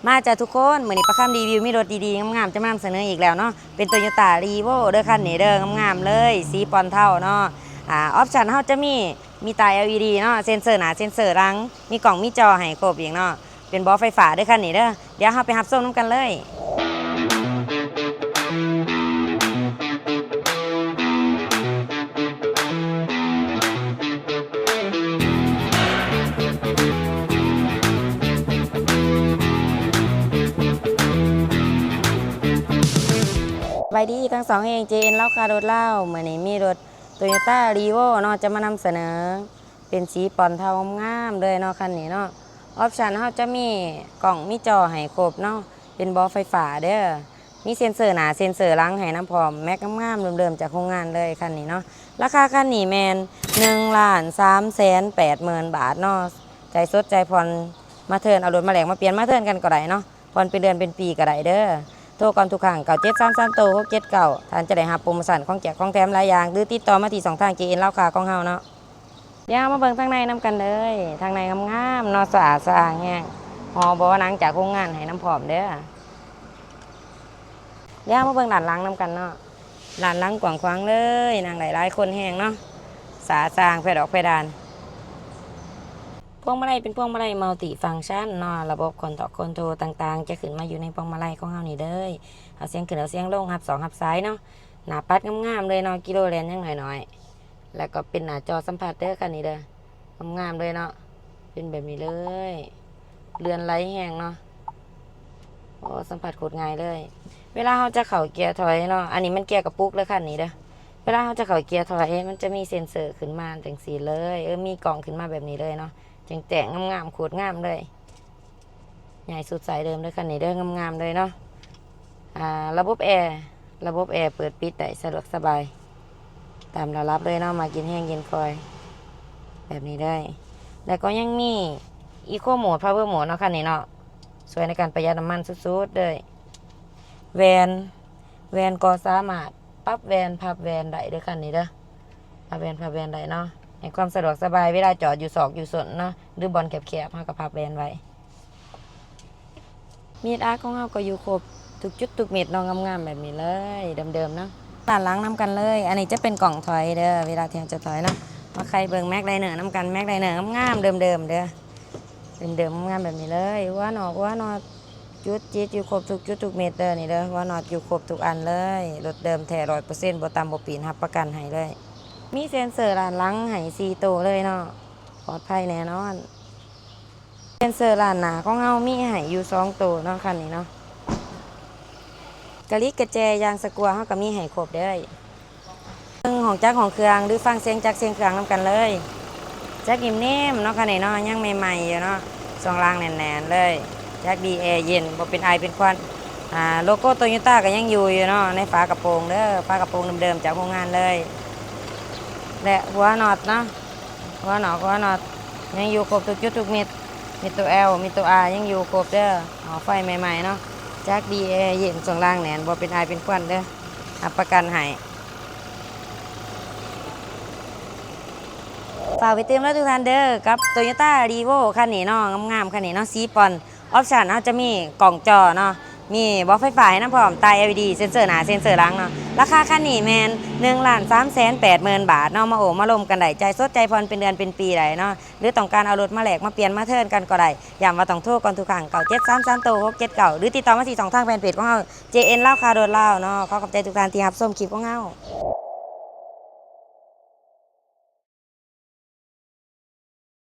ມາຈ້າທຸກຄົນ, ມື້ນີ້ປາຄຳຣີວິວມີລົດດີໆງາມໆຈະມານຳສະເໜີອີກແລ້ວເນາະ. ເປັນ Toyota Revo ເດີ ຄັນນີ້ເດີ ງາມໆເລີຍ, ສີປ່ອນເທົາເນາະ. ອາ ອອບຊັນເຮົາຈະມີ ມີຕາ ແອລອີດີ ເນາະ, ເຊັນເຊີໜ້າ ເຊັນເຊີຫຼັງ, ມີກ້ອງມີຈໍໃຫ້ຄົບອີກເນາະ. ເປັນເບາະໄຟຟ້າເດີ ຄັນນີ້ເດີ. ດຽວເຮົາໄປຮັບຊົມນຳກັນເລີຍ. ສະບາຍດີທັງສອງແຫ່ງ ເຈເອັນ ລາວຄ້າລົດລາວ. ມື້ນີ້ມີລົດ Toyota Revo ເນາະ ຈະມານຳສະເໜີ. ເປັນສີປ່ອນເທົາງາມໆເລີຍເນາະ ຄັນນີ້ເນາະ. ອອບຊັນເຮົາຈະມີກ້ອງມີຈໍໃຫ້ຄົບເນາະ, ເປັນເບາະໄຟຟ້າເດີ. ມີເຊັນເຊີໜ້າເຊັນເຊີຫຼັງໃຫ້ນຳພ້ອມ, ແມັກງາມໆເດີມໆຈາກໂຮງງານເລີຍ ຄັນນີ້ເນາະ. ລາຄາຄັນນີ້ແມ່ນ ໜຶ່ງລ້ານສາມແສນແປດໝື່ນບາດເນາະ. ຈ່າຍສົດ ຈ່າຍຜ່ອນ, ມາເທີນເອົາລົດມາແລກມາປ່ຽນ ມາເທີນກັນກໍໄດ້ເນາະ, ຜ່ອນເປັນເດືອນເປັນປີກໍໄດ້ເດີ. ໂທກ່ອນທຸກຄັ້ງ ເກົ້າເຈັດສາມສາມໂຕຫົກເຈັດເກົ້າ ທ່ານຈະໄດ້ຮັບໂປຣໂມຊັນ ຂອງແຈກຂອງແຖມຫຼາຍຢ່າງ ຫຼື ຕິດຕໍ່ມາທີ່ຊ່ອງທາງ ເຈເອັນ ລາວຄ້າຂອງເຮົາເນາະ. ດຽວເຮົາມາເບິ່ງທາງໃນນຳກັນເລີຍ. ທາງໃນງາມໆເນາະ, ສະອາດສະອ້າງແຮງ, ຫໍ່ບໍ່ໜັງຈາກໂຮງງານໃຫ້ນຳພ້ອມເດີ. ດຽວເຮົາມາເບິ່ງດ້ານຫຼັງນຳກັນເນາະ. ດ້ານຫຼັງກວ້າງຂວາງເລີຍ, ນັ່ງໄດ້ຫຼາຍຄົນແຮງເນາະ, ສະອາດສະອ້າງ, ແພດອກແພດານ. ພວງມາໄລເປັນພວງມາໄລ Multifunction ເນາະ, ລະບົບ Cruise Control ຕ່າງໆ ຈະຂຶ້ນມາຢູ່ໃນພວງມາໄລຂອງເຮົານີ້ເລີຍ. ເອົາສຽງຂຶ້ນເອົາສຽງລົງ, ຮັບສອກຮັບສາຍເນາະ. ໜ້າປັດງາມໆເລີຍເນາະ, ກິໂລແລ່ນຍັງໜ້ອຍໆ. ແລ້ວກໍເປັນໜ້າຈໍສຳຜັດເດີ ຄັນນີ້ເດີ, ງາມໆເລີຍເນາະ, ເປັນແບບນີ້ເລີຍ. ເລື່ອນໄຫຼແຮງເນາະ, ໂອ້ ສຳຜັດໂຄດງ່າຍເລີຍ. ເວລາເຮົາຈະເຂົ້າເກຍຖອຍເນາະ, ອັນນີ້ແມ່ນເກຍກະປຸກເດີ ຄັນນີ້ເດີ. ເວລາເຮົາຈະເຂົ້າເກຍຖອຍ ມັນຈະມີເຊັນເຊີຂຶ້ນມາຈັ່ງຊີ້ເລີຍ, ເອີ ມີກ້ອງຂຶ້ນມາແບບນີ້ເລີຍເນາະ, ແຈ້ງໆ ງາມໆ ໂຄດງາມເລີຍ. ໃຫຍ່ສຸດສາຍເດີມເດີ ຄັນນີ້ເດີ, ງາມໆເລີຍເນາະ. ອ່າ ລະບົບແອ, ລະບົບແອເປີດປິດໄດ້ສະດວກສະບາຍ ຕາມລະດັບເລີຍເນາະ, ມັກເຢັນແຮງເຢັນຄ່ອຍ ແບບນີ້ເລີຍ. ແລ້ວກໍຍັງມີ Eco Mode Power Mode ເນາະ ຄັນນີ້ເນາະ, ຊ່ວຍໃນການປະຢັດນ້ຳມັນສຸດໆເລີຍ. ແວ່ນ, ແວ່ນກໍສາມາດປັບແວ່ນ ພັບແວ່ນໄດ້ເດີ ຄັນນີ້ເດີ, ປັບແວ່ນ ພັບແວ່ນໄດ້ເນາະ, ໃຫ້ຄວາມສະດວກສະບາຍເວລາຈອດຢູ່ຊອກຢູ່ຊົນເນາະ ຫຼືບ່ອນແຄບໆ ເຮົາກໍພັບແວ່ນໄວ້. ເມັດອາຂອງເຮົາກໍຢູ່ຄົບທຸກຈຸດທຸກເມັດເນາະ, ງາມໆແບບນີ້ເລີຍ, ເດີມໆເນາະ. ດ້ານຫຼັງນຳກັນເລີຍ, ອັນນີ້ຈະເປັນກ້ອງຖອຍເດີ, ເວລາທີ່ເຮົາຈະຖອຍເນາະ. ມາໄຂເບິ່ງ Magliner ນຳກັນ, Magliner ງາມໆເດີມໆເດີ, ເດີມໆງາມໆແບບນີ້ເລີຍ. ຫົວນອກ ຫົວນອດ ຈຸດຈິດຢູ່ຄົບທຸກຈຸດທຸກເມັດເດີ ນີ້ເດີ, ຫົວນອດຢູ່ຄົບທຸກອັນເລີຍ, ລົດເດີມແທ້ຮ້ອຍເປີເຊັນ ບໍ່ຕຳບໍ່ປີ້ນ ຮັບປະກັນໃຫ້ເລີຍ. ມີເຊັນເຊີດ້ານຫຼັງໃຫ້ສີ່ໂຕເລີຍເນາະ, ປອດໄພແນ່ນອນ. ເຊັນເຊີດ້ານໜ້າຂອງເຮົາມີໃຫ້ຢູ່ສອງໂຕເນາະ ຄັນນີ້ເນາະ. ກະລິກກະແຈ ຢາງສະກົວ ເຮົາກໍມີໃຫ້ຄົບເດີ. ເບິ່ງຫ້ອງຈັກຫ້ອງເຄື່ອງ ຫຼື ຟັງສຽງຈັກສຽງເຄື່ອງນຳກັນເລີຍ. ຈັກໜິ່ມໆເນາະ ຄັນນີ້ເນາະ, ຍັງໃໝ່ໆຢູ່ເນາະ, ຊ່ວງລ່າງແໜ້ນໆເລີຍ. ຈັກດີ ແອເຢັນ ບໍ່ເປັນໄອເປັນຄວັນ. ອ່າ ໂລໂກ້ໂຕໂຍຕ້າກໍຍັງຢູ່ຢູ່ເນາະ ໃນຝາກະໂປງເດີ, ຝາກະໂປງເດີມໆຈາກໂຮງງານເລີຍ. ແລະ ຫົວນອດເນາະ, ຫົວນອກ ຫົວນອດ ຍັງຢູ່ຄົບທຸກຈຸດທຸກເມັດ. ມີໂຕ L ມີໂຕ R ຍັງຢູ່ຄົບເດີ. ເອົາໄຟໃໝ່ໆເນາະ. ຈັກດີ ແອເຢັນ ຊ່ວງລ່າງແໜ້ນ ບໍ່ເປັນອາຍເປັນຄວັນເດີ, ຮັບປະກັນໃຫ້. ຝາກໄປຕື່ມແລ້ວທຸກທ່ານເດີ ກັບ Toyota Revo ຄັນນີ້ເນາະ, ງາມໆຄັນນີ້ເນາະ, ສີປ່ອນ. ອອບຊັນເຮົາຈະມີກ້ອງຈໍເນາະ, ມີບອກໄຟຟ້າໃຫ້ນຳພ້ອມ, ຕາ ແອລອີດີ, ເຊັນເຊີໜ້າ ເຊັນເຊີຫຼັງເນາະ. ລາຄາຄັນນີ້ແມ່ນ ໜຶ່ງລ້ານສາມແສນແປດໝື່ນບາດເນາະ. ມາໂອ້ມາລົມກັນໄດ້, ຈ່າຍສົດ ຈ່າຍຜ່ອນ ເປັນເດືອນເປັນປີໄດ້ເນາະ. ຫຼືຕ້ອງການເອົາລົດມາແລກມາປ່ຽນມາເທີນກັນກໍໄດ້. ຢ້ຳວ່າຕ້ອງໂທກ່ອນທຸກຄັ້ງ ເກົ້າເຈັດສາມສາມໂຕຫົກເຈັດເກົ້າ ຫຼືຕິດຕໍ່ມາທີ່ຊ່ອງທາງແຟນເພຈຂອງເຮົາ ເຈເອັນ ລາວຄ້າລົດລາວເນາະ. ຂໍຂອບໃຈທຸກທ່ານທີ່ຮັບຊົມຄລິບຂອງເຮົາ.